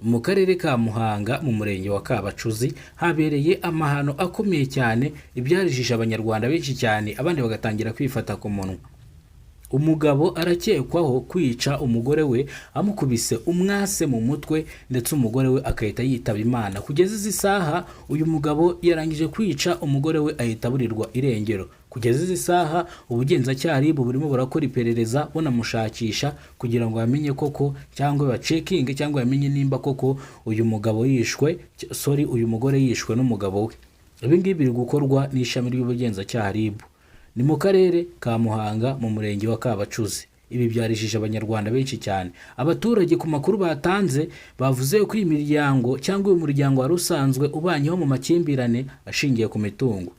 Mu karere ka Muhanga, mu murenge wa Kabacuzi, habereye amahano akomeye cyane, ibyarijije Abanyarwanda benshi cyane, abandi bagatangira kwifata ku munwa. Umugabo arakekwaho kwica umugore we amukubise umwase mu mutwe, ndetse umugore we agahita yitaba Imana. Kugeza izi saha uyu mugabo yarangije kwica umugore we, ahita aburirwa irengero. Kugeza izi saha ubugenzacyaha RIB burimo burakora iperereza, bunamushakisha kugira ngo bamenye koko, cyangwa bacekinge, cyangwa bamenye nimba koko uyu mugabo yishwe, sorry, uyu mugore yishwe n'umugabo we. Ibi ngibi biri gukorwa n'ishami ry'ubugenzacyaha RIB. Ni mu karere ka Muhanga, mu murenge wa Kabacuzi. Ibi byarijije Abanyarwanda benshi cyane. Abaturage ku makuru batanze bavuze ko iyi miryango, cyangwa uyu muryango, wari usanzwe ubanyeho mu makimbirane ashingiye ku mitungo,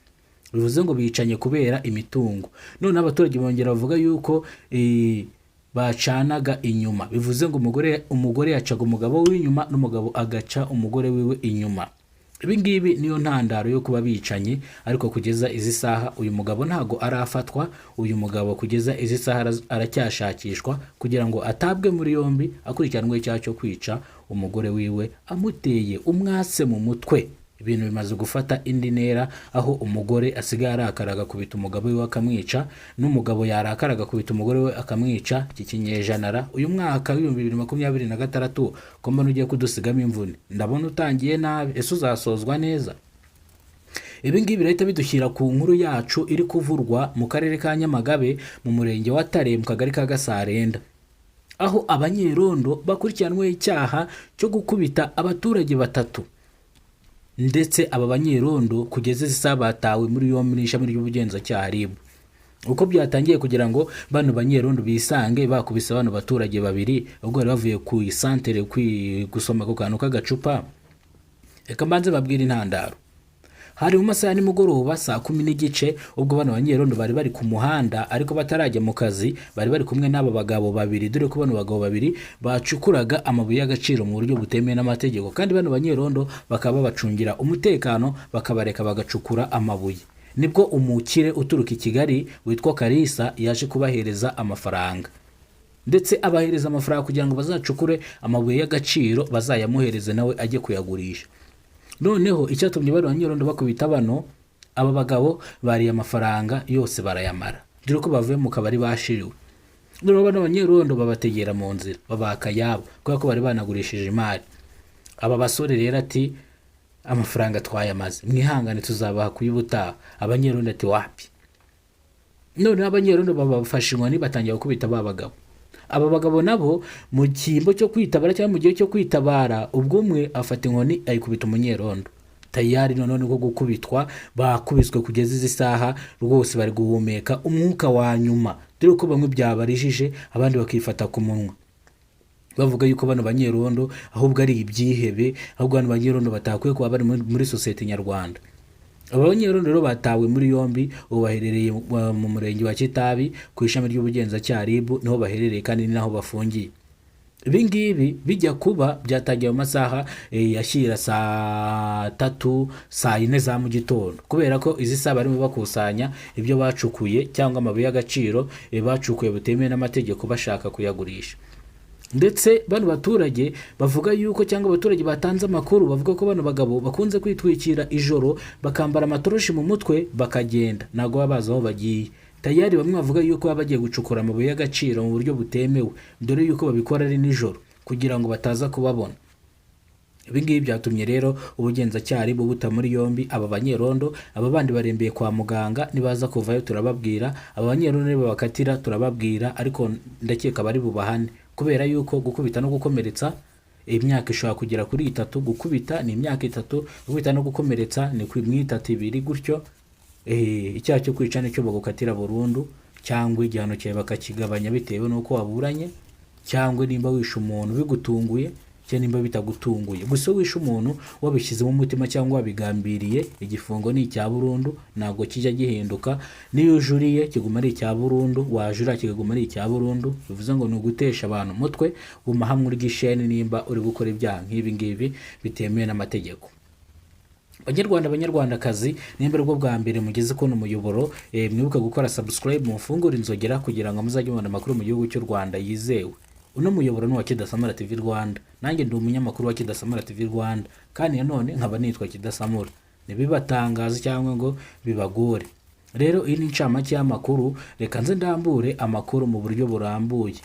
bivuze ngo bicanye kubera imitungo. Noneho abaturage bongera bavuga yuko bacanaga inyuma, bivuze ngo umugore yacaga umugabo w'inyuma n'umugabo agaca umugore wiwe inyuma. Ibi ngibi niyo ntandaro yo kuba bicanye. Ariko kugeza izi saha uyu mugabo ntago arafatwa. Uyu mugabo kugeza izi saha aracyashakishwa kugira ngo atabwe muri yombi, akurikiranwe icyaha cyo kwica umugore wiwe amuteye umwase mu mutwe. Ibintu bimaze gufata indi ntera, aho umugore asigaye arakara agakubita umugabo wiwe akamwica, n'umugabo yarakara agakubita umugore we akamwica. Iki kinyejana, uyu mwaka wa 2026, ko mbona ugiye kudusigamo imvune? Ndabona utangiye nabi, ese uzasozwa neza? Ibi ngibi birahita bidushyira ku nkuru yacu iri kuvurwa mu karere ka Nyamagabe, mu murenge wa Tare, mu kagari ka Gasarenda, aho abanyerondo bakurikiranweho icyaha cyo gukubita abaturage batatu. Ndetse aba banyerondo kugeza izi saha batawe muri yombi n'ishami ry'ubugenzacyaha RIB. Uko byatangiye kugira ngo bano banyerondo bisange bakubise bano baturage babiri ubwo bari bavuye ku isantere gusoma ku kantu k'agacupa, reka mbanze babwire intandaro. Hari mu masaha ya nimugoroba, saa 10:30, ubwo bano banyerondo bari bari ku muhanda ariko batarajya mu kazi. Bari bari kumwe n'aba bagabo babiri, dore ko bano bagabo babiri bacukuraga amabuye y'agaciro mu buryo butemewe n'amategeko, kandi bano banyerondo bakaba babacungira umutekano, bakabareka bagacukura amabuye. Nibwo umukire uturuka i Kigali witwa Kalisa yaje kubahereza amafaranga, ndetse abahereza amafaranga kugira ngo bazacukure amabuye y'agaciro bazayamuhereze nawe ajye kuyagurisha. Noneho icyatumye bano banyerondo bakubita bano aba bagabo, bariye amafaranga yose barayamara, dore ko bavuye mu kabari bashiriwe. Noneho bano banyerondo babategera mu nzira, babaka ayabo, kubera ko bari banagurishije imari. Aba basore rero ati: "Amafaranga twayamaze, mwihangane, tuzabaha kuy'ubutaha." Abanyerondo ati: "Wapi." Noneho abanyerondo babafashe inkoni, batangira gukubita ba bagabo. Aba bagabo nabo mu cyimbo cyo kwitabara, cyangwa mu gihe cyo kwitabara, ubwo umwe afata inkoni ayikubita umunyerondo, tayari noneho niko gukubitwa. Bakubiswe kugeza izi saha rwose bari guhumeka umwuka wa nyuma, dore ko bamwe byabarijije, abandi bakifata ku munwa bavuga yuko bano banyerondo ahubwo ari ibyihebe, ahubwo bano banyerondo batakwiye kuba bari muri sosiyete nyarwanda. Aba banyerondo rero batawe muri yombi, ubu baherereye mu murenge wa Kitabi ku ishami ry'ubugenzacyaha RIB, niho baherereye kandi ni naho bafungiye. Ibi ngibi bijya kuba byatangiye mu masaha yashyira saa 3, saa 4 za mu gitondo, kubera ko izi saha barimo bakusanya ibyo bacukuye, cyangwa amabuye y'agaciro bacukuye butemewe n'amategeko, bashaka kuyagurisha. Ndetse bano baturage bavuga yuko, cyangwa abaturage batanze amakuru bavuga ko bano bagabo bakunze kwitwikira ijoro, bakambara amatoroshi mu mutwe, bakagenda, ntabwo baba bazi aho bagiye. Tayari bamwe bavuga yuko baba bagiye gucukura amabuye y'agaciro mu buryo butemewe, dore yuko babikora ari nijoro kugira ngo bataza kubabona. Ibi ngibi byatumye rero ubugenzacyaha bubuta muri yombi aba banyerondo. Aba bandi barembeye kwa muganga, nibaza kuvayo turababwira. Aba banyerondo nibabakatira turababwira, ariko ndakeka bari bubahane, kubera yuko gukubita no gukomeretsa imyaka ishobora kugera kuri 3. Gukubita ni imyaka 3, gukubita no gukomeretsa ni mu 3, 2 gutyo. Icyaha cyo kwica nicyo bagukatira burundu, cyangwa igihano cyawe bakakigabanya bitewe n'uko waburanye, cyangwa nimba wishe umuntu bigutunguye, cyangwa nimba bitagutunguye. Gusa iyo wishe umuntu wabishyizemo umutima cyangwa wabigambiriye, igifungo ni icya burundu, ntabwo kijya gihinduka. N'iyo ujuriye kiguma ari icya burundu, wajurira kikaguma ari icya burundu. Bivuze ngo ni ugutesha abantu umutwe. Guma hamwe urya isheni nimba uri gukora ibyaha nk'ibi ngibi bitemewe n'amategeko. Banyarwanda, Banyarwandakazi, nimba aribwo bwa mbere mugeze kubona umuyoboro, mwibuke gukora subscribe, mufungure inzogera kugira ngo muzajye mubona amakuru mu gihugu cy'u Rwanda yizewe. Uno muyoboro ni uwa Kidasamura TV Rwanda, nanjye ndi umunyamakuru wa Kidasamura TV Rwanda, kandi nanone nkaba nitwa Kidasamura. Ntibibatangaze cyangwa ngo bibagore. Rero iyi ni incamake y'amakuru, reka nze ndambure amakuru mu buryo burambuye.